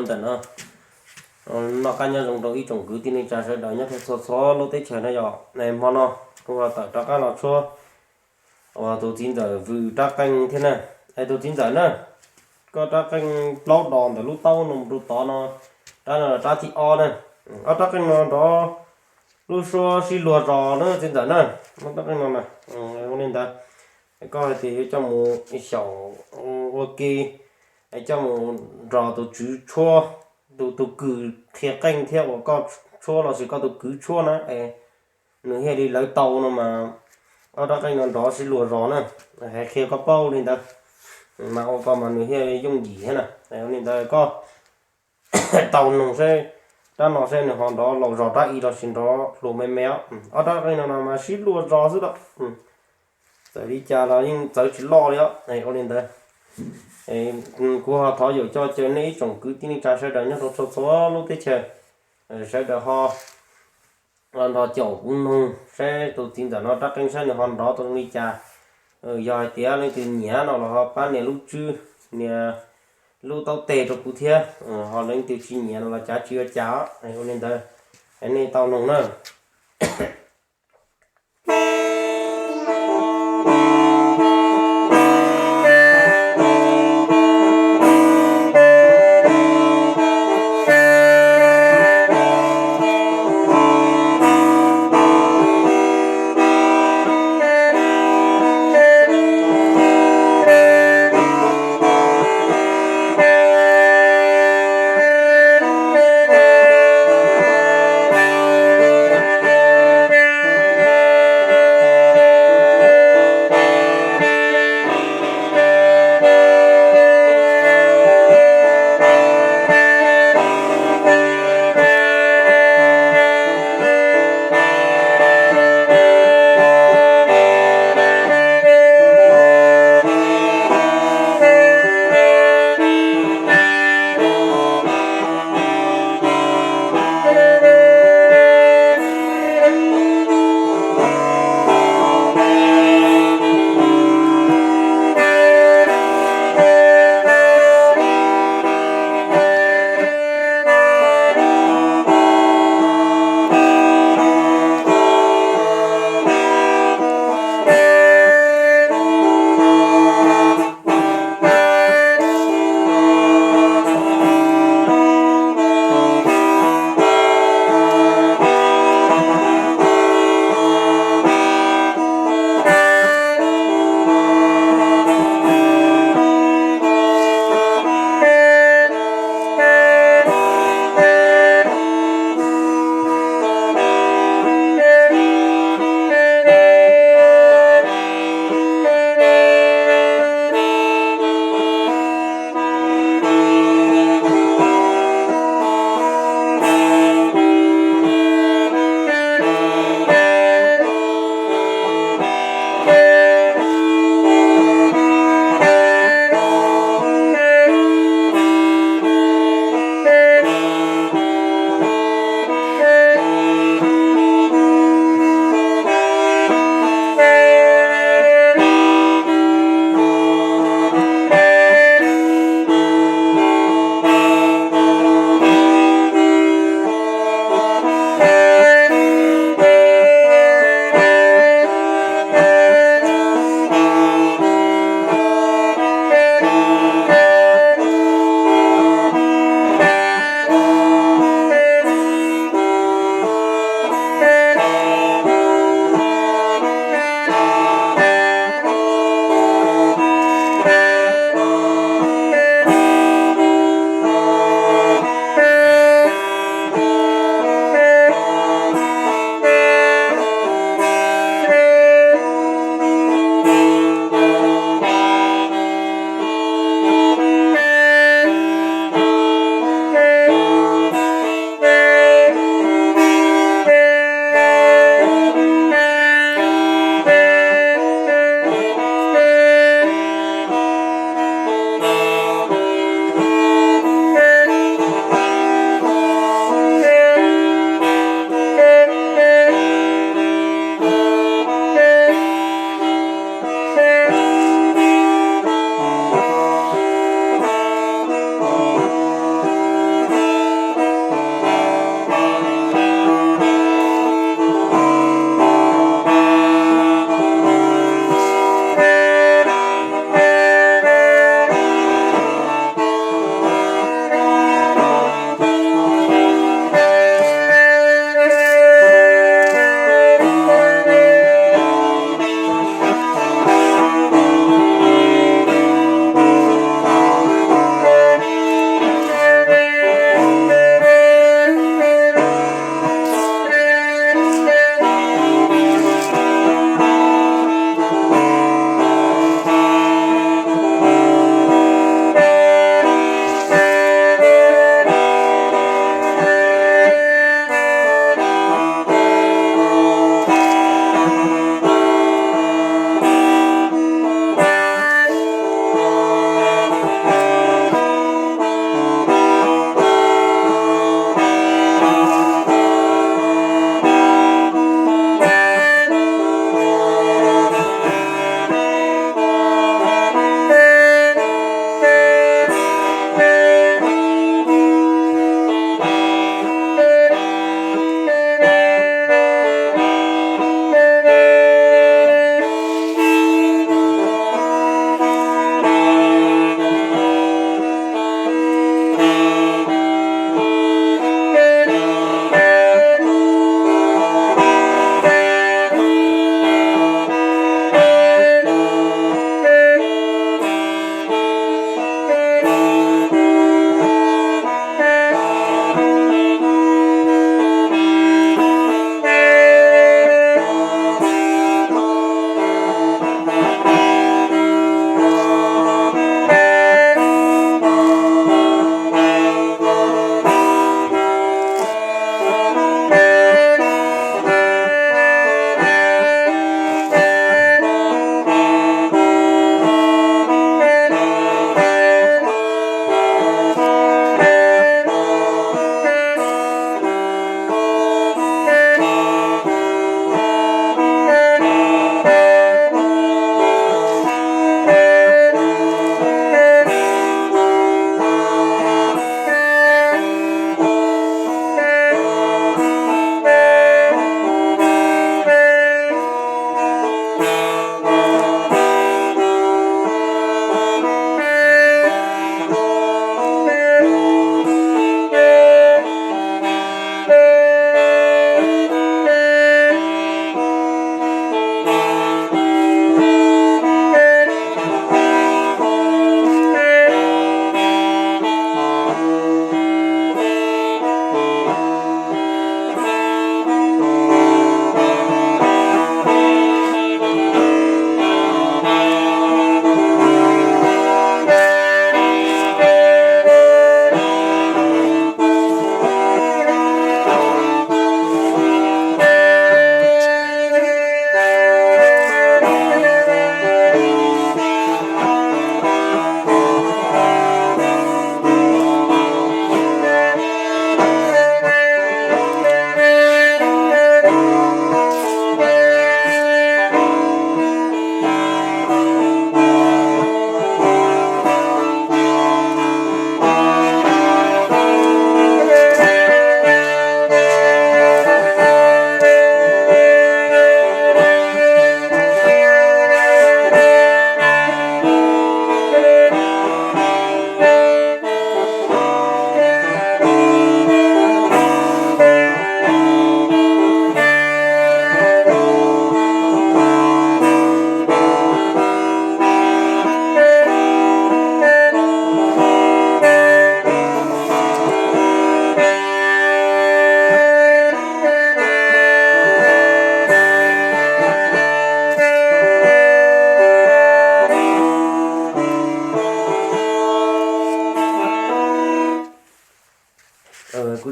Ntawm no, noj qab nyob zoo rau ib tsoom kwv tij neej tsa sawv daws nyob rau txhua txhua lub teb chaws no yog hmo no kuv tawm rov qab los tshuab uas tus txiv ntxawm Vwm rab qeej thiab na. Es tus txiv ntxawm na, koj rab qeej plaub dos ntawm lub taub no mus rau tod no, rab no rab thib ob na. Ob rab qeej no nrov lub suab sib luag zos na txiv ntxawm na. Ob rab qeej no na, ua li ntawd, koj hais tias yuav coj mus xyaum ua ke, coj mus nrog tus tswv tshuab, tus tus kwv qhia qeej thiab uas koj tshuab los sis koj tus kwv tshuab na, nws thiaj li lawv tau no mas, ob rab qeej no nrov sib luag zos na. Hais qhia koj paub li ntawd, mas ua koj mas nws thiaj yooj yim thiab na. Ua li ntawd koj tau noog seb rab no seb nws ho nrov laus zog rab ib los sis nrov hluas me me os. Ob rab qeej no no mas sib luag zos xwb los, txawm li cas los yeej txawv tsis loj li os. Ua li ntawd, kuv ho thov yaum coj caw nej ib tsoom kwv tij neej tsa sawv daws nyob rau txhua txhua lub teb chaws, sawv daws ho nrog caum kuv noog seb tus txiv ntxawm no rab qeej sab nws ho nrov tau zoo li cas. Yog hais tias leej twg nyiam no los ho pab nias lub tswb, nias lub taub teg rau kuv thiab, ho leej twg tsis nyiam no los cav tsis ua cas. Ua li ntawd, nej tau noog na.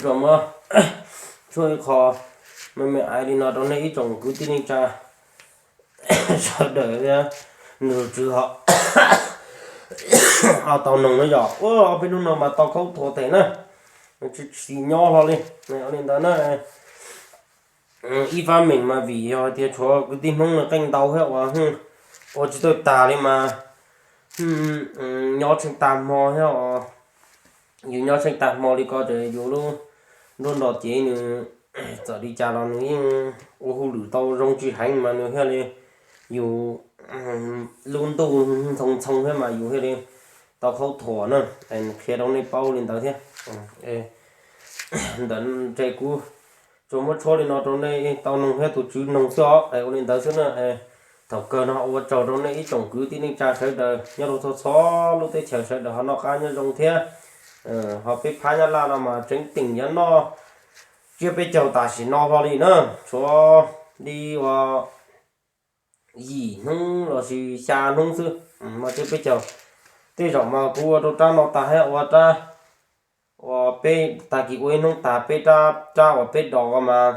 Tso muab tshuaj ib qho me me ais li no rau nej ib tsoom kwv tij neej tsa sawv daws thiab. Nws tswv ho ho tau noog na yom. Ua ob peb hnub no mas tau khaub thuas tes na, tsis tsis nyob hlo li. Ua li ntawd na, ib fab meem mas vim yog hais tias tshuav kwv tij Hmoob nws qeej ntau thiab uas ua tsis tau tas li mas nyob tsheej tag hmo thiab os. Yus nyob tsheej tag hmo li ko ces yus lub nruab nrog cev nws txawm li cas los nws yeej ua hauj lwm tau zoo tsis heev mas nws thiaj li, yus lub ntuj ntxhoo ntxhoo thiab mas yus thiaj li tau khaub thuas na. Qhia rau nej paub li ntawd thiab. Ntawm ntses kuv tsuas muab tshuab li no rau nej tau noog thiab tus tswv noog xwb os. Ua li ntawd xwb na, thaum kawg no ua tsaug rau nej ib tsoom kwv tij neej tsa sawv daws nyob rau txhua txhua lub teb chaws sawv daws ho noj qab nyob zoo thiab. Ho peb phab Nyab Laj no mas tseem teem yuav noj tsiab peb caug tam sim no hlo li na, tshuav li uas yim hnub los sis xya hnub xwb no tsiab peb caug. Tej zaum mas kuv ua rau rab no tas thiab ua rab uas peb tag kis ua ib hnub tas peb rab, rab uas peb dos ko mas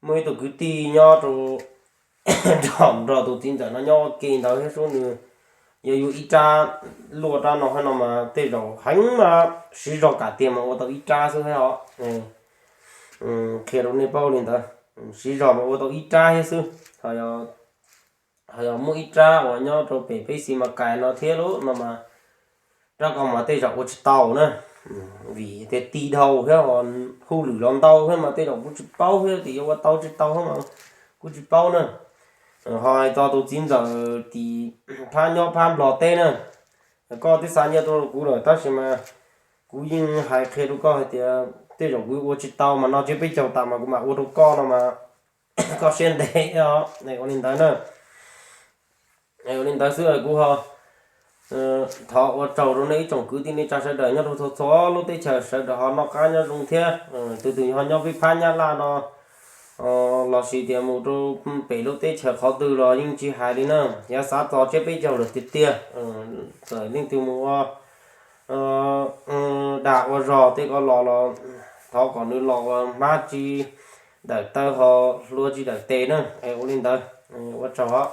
muaj ib tug kwv tij nyob rau nrog tus txiv ntxawm no nyob ua ke ntawd thiab sub nws yog yus ib rab luaj rab no thiab no mas tej zaum heev mas siv zog kam tiag mas ua tau ib rab xwb thiab os. Qhia rau nej paub li ntawd, siv zog mas ua tau ib rab thiab xwb. Ho yog muaj ib rab uas nyob rau pem peb xis mas kais no thiab lauj no mas rab ko mas tej zaum ua tsis tau na, vim tias ti dhau thiab hauj lwm los ntau thiab mas tej zaum kuv tsis paub thiab tias yuav ua tau tsis tau thiab mas kuv tsis paub na. Ho hais txog tus txiv ntxawm tim phab nyob phab Nplog teb na, koj twb xa nyiaj tuaj rau kuv lawm tab sis mas kuv yeej hais qhia rau koj hais tias tej zaum kuv ua tsis tau mas no tsiab peb caug tas mas kuv mam ua rau koj no mas koj siab ntev os. Ua li ntawd na, ua li ntawd xwb kuv ho thov ua tsaug rau nej ib tsoom kwv tij neej tsa sawv daws nyob rau txhua txhua lub teb chaws sawv daws ho noj qab nyob zoo thiab. Tus twg ho nyob peb phab Nyab Laj no los sis tias mus rau pem lub teb chaws qhov twg los yeej tsis hais li na, yog xav txog tsiab peb caug lawm tiag tiag, txawm leej twg mus ua dag ua zog tej ko los los thov kom nws los ua hmab tsis dawm taw ho hlua tsis dawm tes na. Ua li ntawd, ua tsaug os.